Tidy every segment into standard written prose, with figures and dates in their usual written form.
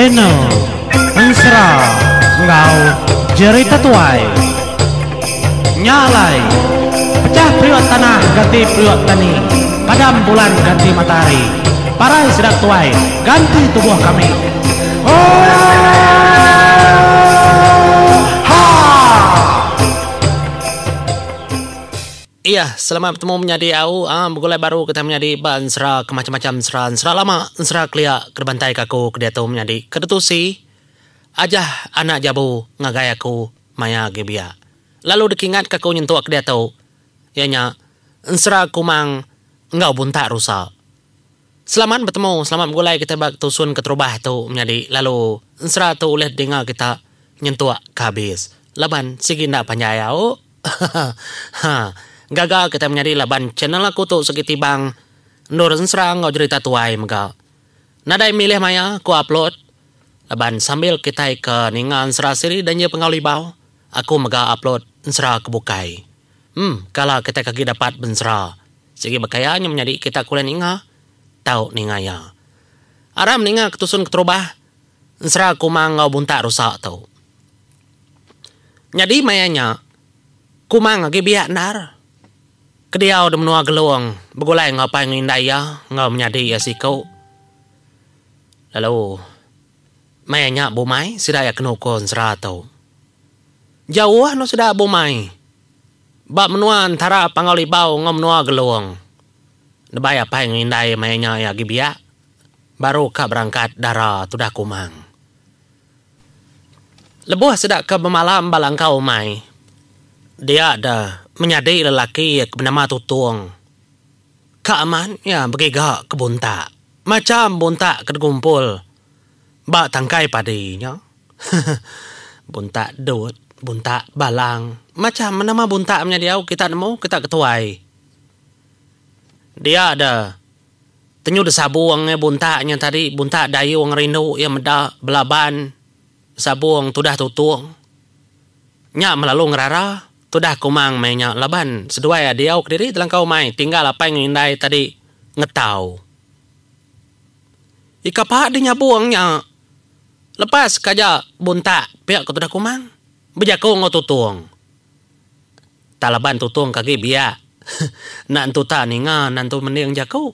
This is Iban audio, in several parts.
Channel Ensera enggau Jerita Tuai. Nya alai, pechah periuk tanah ganti periuk tani, padam bulan ganti matahari, parai sida tuai ganti tubuh kami. Oohaa! Iya, selamat betemu menyadi au ah begulai baru kitai menyadi ba ensera ke macam-macam ensera, ensera lama, ensera kelia ke dibantai ka aku ke diatu menyadi ke ditusi ajah anak jabu ngagai aku maya agi biak. Lalu dikingat ka aku nyentuk ke diatu iya nya ensera kumang enggau buntak rusa. Selamat betemu, selamat begulai kitai ba tusun keterubah tu menyadi lalu ensera tu ulih didinga kita nyentuk ke habis laban sigi enda panjai au. Ha. Gaga kitai menyadi laban channel aku tu segi tibang endur ensera enggau jerita tuai mega. Nadai milih maya ku upload laban sambil kitai ke ninga ensera siri Danger Penggau Libau aku mega upload ensera ke bukai. Em kala kitai ke agi dapat bensera sigi bekaya nya menyadi kita ke ulih ninga tau ninga iya. Aram ninga ke tusun keterubah ensera Kumang enggau Buntak Rusa tu. Nyadi maya nya, Kumang agi biak endar. Ke diau di menua Gelong begulai enggau apai enggau indai iya enggau menyadi iya siku. Lalu maya nya bumai sida iya kenu ko ensera tu. Jauh anu sida bumai ba menua entara Panggau Libau enggau menua Gelong. Nebai apai enggau indai maya nya iya agi biak baru ka berangkat dara tudah Kumang. Lebuh sida ke bemalam ba langkau umai, dia deh menyadi lelaki ke benama Tutong ka amat iya begiga ke buntak. Macham buntak ke digumpul ba tangkai padi nya. Buntak dut, buntak balang, macham nama buntak menyadi au kita nemu kita ketuai. Dia deh. Tenyu desabung iya buntak nya tadi buntak dayung rindu iya meda belaban sabung tudah tutung. Nya melalu ngerara tudah kumang meh nya laban seduai iya diau kediri telangkau umai tinggal apai enggau indai tadi ngetau. Ika pa deh nyabung nya lepas ka aja buntak pia ko tudah kumang bejaku enggau tutung. Tak laban tutung ke agi biak. Enda entu tak ninga enda entu mending jaku.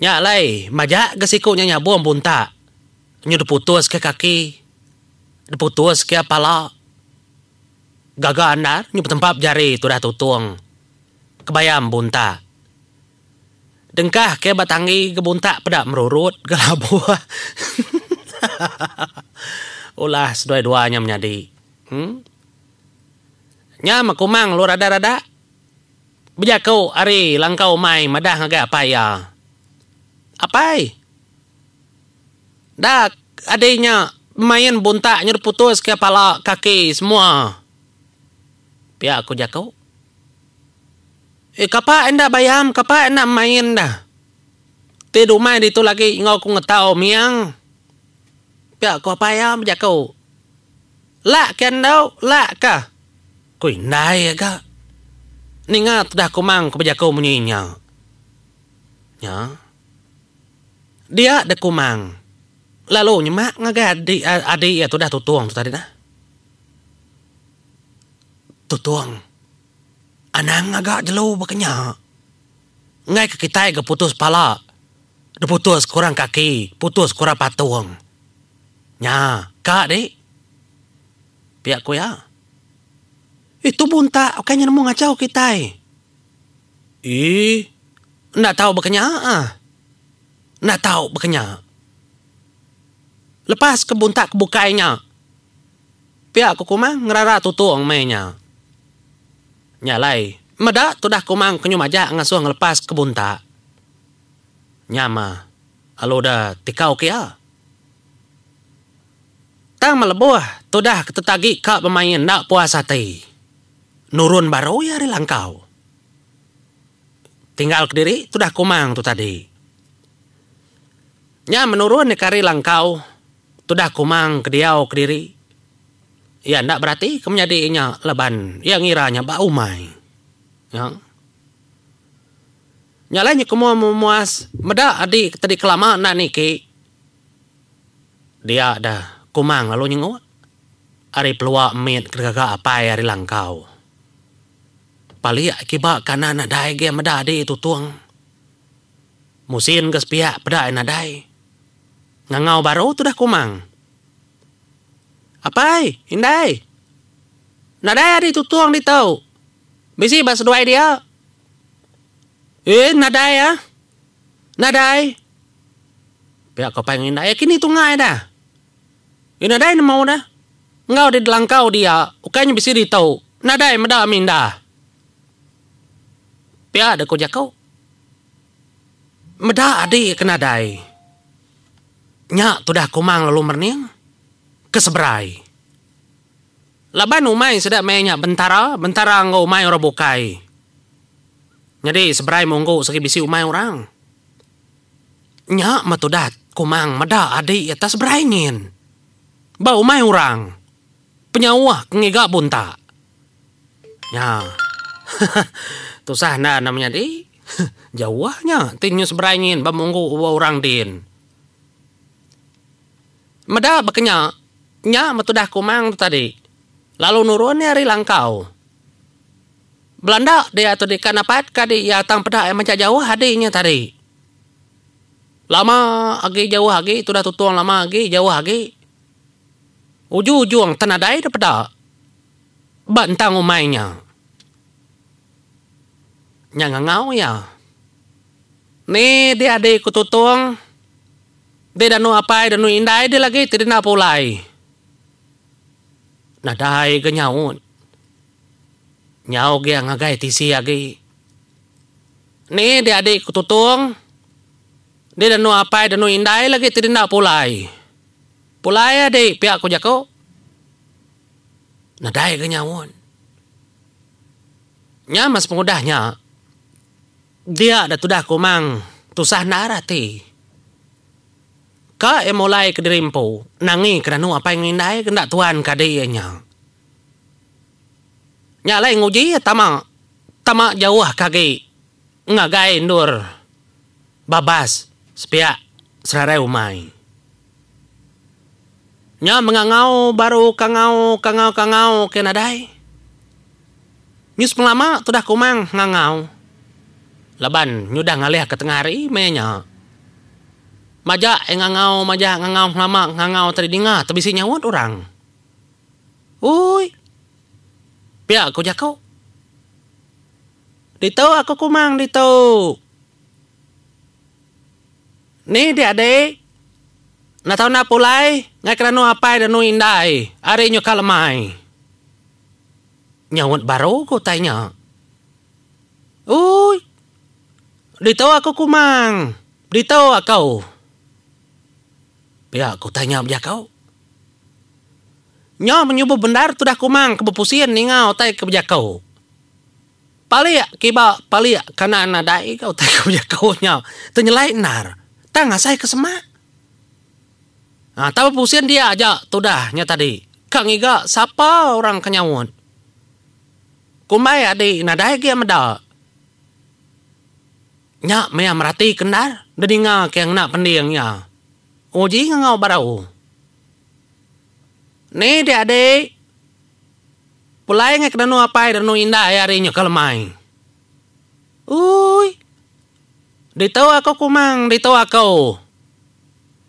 Nya alai majak ga siku nya nyabung buntak nyu diputus ke kaki, diputus ke pala. Gaga endar nyu betempap jari tudah tutung ke bayam buntak. Dengkah ke ba tanggi ke buntak peda merurut ga labuh. Ulah seduai dua nya menyadi. Em. Nya meh Kumang lu rada-rada bejaku ari langkau umai madah ngagai apai iya. Apai. Da adi nya bemain buntak nyuruh putus ke pala kaki semua. Pia ku jaku. Eh kapa enda bayam kapa enda main dah. Ti dumai ditu lagi enggau ku ngetau miang. Pia ku apai iya bejaku. Lak ke endu, lak ka. Ku indai aga. Ninga tudah Kumang ke bejaku munyi nya. Nya. Dia deh Kumang lalu nyemak ngagai adi adi iya tudah Tutong tu tadi nah. Tutong. Anang ngaga jelu baka nya. Enggai ke kitai ga putus pala, diputus ke orang kaki, putus ke orang patung. Nya, ka dik. Pia ku iya. Ih tu buntak ukai nya nemu ngachau kitai. Ih, enda tau baka nya ah. Enda tau baka nya. Lepas ke buntak ke bukai nya. Pia ku Kumang ngerara Tutong meh nya. Nya alai, meda tudah Kumang ke nyu majak ngasuh ngelepas ke buntak. Nya mah lalu deh tikau ke iya. Tang melebuh tudah ke tetagi ka bemain enda puas ati. Nurun baru iya ari langkau. Tinggal kediri tudah Kumang tu tadi. Nya menurun iya ke ari langkau tudah Kumang ke diau kediri. Iya enda berati ke menyadi nya laban iya ngira nya ba umai. Nya. Nya alai nya ke mua memuas meda adi ke tadi kelama enda niki. Dia deh Kumang lalu nyenguk ari pelua mit ke digaga apai ari langkau. Palik kiba kanan nadai agi meda adi tutung. Musin ke sepiak peda iya nadai. Ngangau baru tudah Kumang. Apai, indai. Nadai adi tutung ditu. Bisi ba seduai dia. Eh, nadai ah. Nadai. Pia ko apai enggau indai, eh kini tungai dah. Eh nadai nemu dah. Enggau di delangkau dia, ukai nya bisi ditu. Nadai meda mindah. Pia deh ko jaku. Meda adi ke nadai. Nya tudah Kumang lalu merening ke seberai. Laban umai sida meh nya bentara, bentara enggau umai orang bukai. Nyadi seberai munggu segi bisi umai orang. Nya meh tudah Kumang meda adi iya tak seberai nyin. Ba umai orang. Penyauh ke ngiga buntak. Nya. Tusah enda enda menyadi. Jauh nya ti nyu seberai nyin ba munggu ba orang din. Meda baka nya, nya meh tudah Kumang tu tadi lalu nurun iya ari langkau. Belanda dia tu deka napat ka adi iya tang peda iya majak jauh adi nya tadi. Lama agi jauh agi tudah Tutong lama agi jauh agi. Ujung-ujung tan nadai da peda ba entang umai nya. Nya ngangau iya. Ni dih adi ku Tutong, dih danu apai danu indai dih lagi ti denda pulai. Nadai ga nyaut. Nyau gia ngagai tisi agi. Ni dih adi ku Tutong, dih danu apai danu indai lagi ti denda pulai. Pulai adi pia ku jaku. Nadai ga nyaut. Nya meh sepengudah nya dia da tudah Kumang tusah endar ati. Ka iya mulai kediri empu nangi ke danu apai enggau indai ke enda tuan ke adi iya nya. Nya alai nguji iya tama tama jauh ke agi ngagai endur babas sepiak serarai umai. Nya mengangau baru kangau kangau kangau ke nadai. Nyu sepengelama tudah Kumang ngangau laban nyudah ngalih ke tengah hari meh nya. Majak iya ngangau majak ngangau pengelama ngangau tadi dinga tebisi nyaut orang. Ui. Pia ku jaku. Ditu aku Kumang ditu. Ni di adik. Enda tau enda pulai ngai ke danu apai danu indai ari nyuka lemai. Nyaut baru ku utai nya. Ui. Ditu aku kumang. Ditu aku. Pia ku utai nya bejaku. Nya menyubuh bendar tudah kumang ke bepusin ninga utai ke bejaku. Palik kiba palik kanan nadai ga utai ke bejaku nya tenyelai endar tang asai ke semak. Ha tau bepusin dia aja tudah nya tadi ka ngiga sapa orang ke nyaut. Kumbai adi nadai agi meda. Nya meh merati ke endar dedinga ke ngena pending iya. Uji ngangau baru. Ni dia adi. Pulai ngai ke danu apai danu indai ari nyuka lemai. Ui. Ditu aku kumang ditu aku.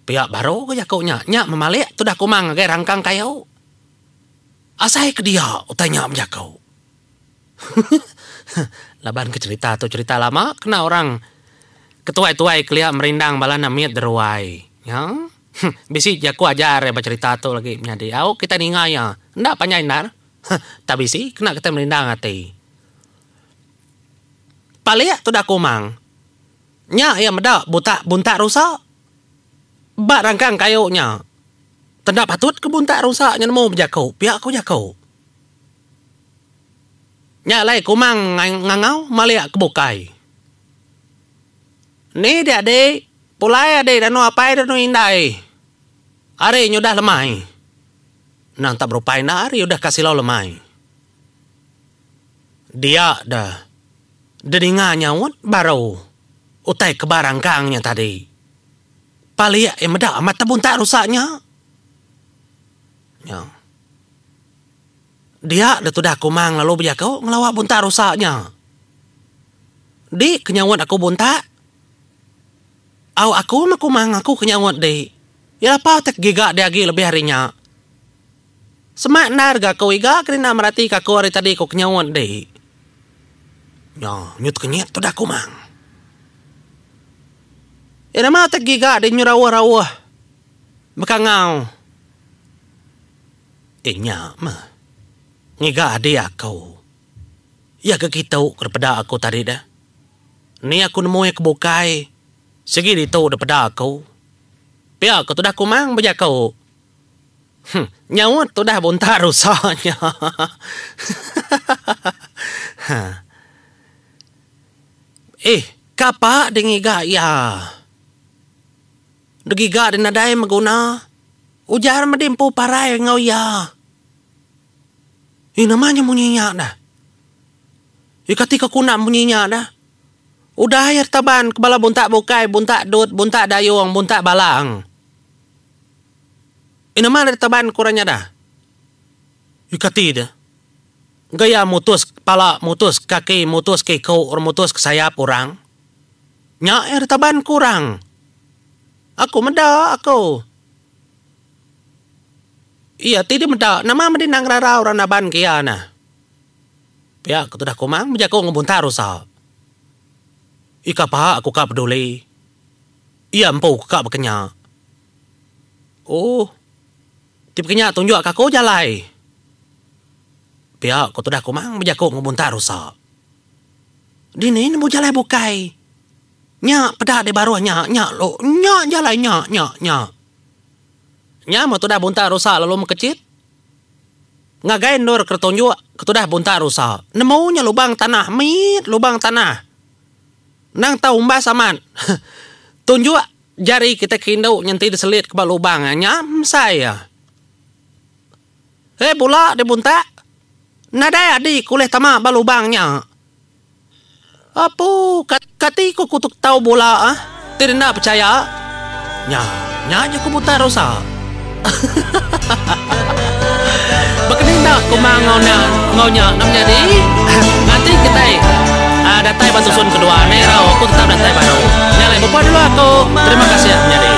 Pia baru ke jaku nya. Nya memalik tudah kumang ngagai rangkang kayu. Asai ke dia utai nya bejaku. Laban ke cerita tu cerita lama kena orang ke tuai-tuai kelia merindang bala anak mit deruai. Nya. Bisi jaku ajar ba cherita tu lagi menyadi au kitai ninga iya enda panjai endar tak bisi kena kitai merindang ati. Palik tudah Kumang nya iya meda butak buntak rusa ba rangkang kayu nya. Tenda patut ke buntak rusa nya nemu bejaku pia ku jaku. Nya alai Kumang ngangau malik ke bukai. Ni dia adi, pulai adi danu apai danu indai. Ari nyudah lemai. Endang tak berupai enda ari udah ka silau lemai. Dia deh dedinga nyaut baru utai ke ba rangkang nya tadi. Palik iya meda amat tebuntak rusa nya. Nya. Dia deh tudah Kumang lalu bejaku ngelawa buntak rusa nya. Di ke nyaut aku buntak. Au aku meh Kumang aku ke nyaut di. Iya lapa utai ke giga di agi lebih ari nya. Semak endar ga aku iga ke enda merati ke aku ari tadi ku ke nyaut di. Nya nyu tekenyit tudah Kumang. Iya nama utai ke giga di nyu rauh-rauh bekangau. Eh nya meh. Ngiga adi aku. Iya ke kitu ke dipeda aku tadi deh. Ni aku nemu iya ke bukai. Sigi ditu dipeda aku. Pia ke tudah Kumang bejaku. Huh nyaut tudah buntak rusa nya. Hahaha. Eh kapa deh ngiga iya. Degiga deh nadai meguna. Ujar medi empu parai enggau iya. Ih nama nya munyi nya dah. Ih kati ka ku enda munyi nya dah. Udah iya taban ke bala buntak bukai buntak dut, buntak dayung, buntak balang. Ih nama deh taban ku orang nya dah. Ih kati deh. Gaya mutus pala, mutus kaki, mutus ke iku, mutus ke sayap orang. Nya iya ditaban ku orang. Aku meda aku. Iya ti deh meda nama meh dindang rara orang naban ke iya neh. Pia ke tudah Kumang bejaku enggau Buntar Rusa. Ika paha aku ka peduli. Iya empu ke ka baka nya. Ooh. Ti baka nya tunjuk ka aku jalai. Pia ke tudah Kumang bejaku enggau Buntar Rusa. Dini nemu jalai bukai. Nya peda di baruh nya nya lo nya jalai nya nya nya. Nya meh tudah buntak rusa lalu mekechit. Ngagai endur ke tunjuk ke tudah buntak rusa. Nemu nya lubang tanah mit lubang tanah. Endang tau umbas amat. Tunjuk jari kitai ke indu nya enti diselit ke ba lubang nya mesai iya. Eh bula di buntak. Nadai adi ke ulih tama ba lubang nya. Apu, kati ku kutuk tau bula ah. Ti enda pechaya. Nya, nya jaku buta rusa. Baka ni enda kumang enggau nya, enggau nya enda menyadi. Nganti kitai datai ba tusun kedua neh rau aku tetap datai baru. Nya alai bepuah dulu aku. Terima kasih menyadi.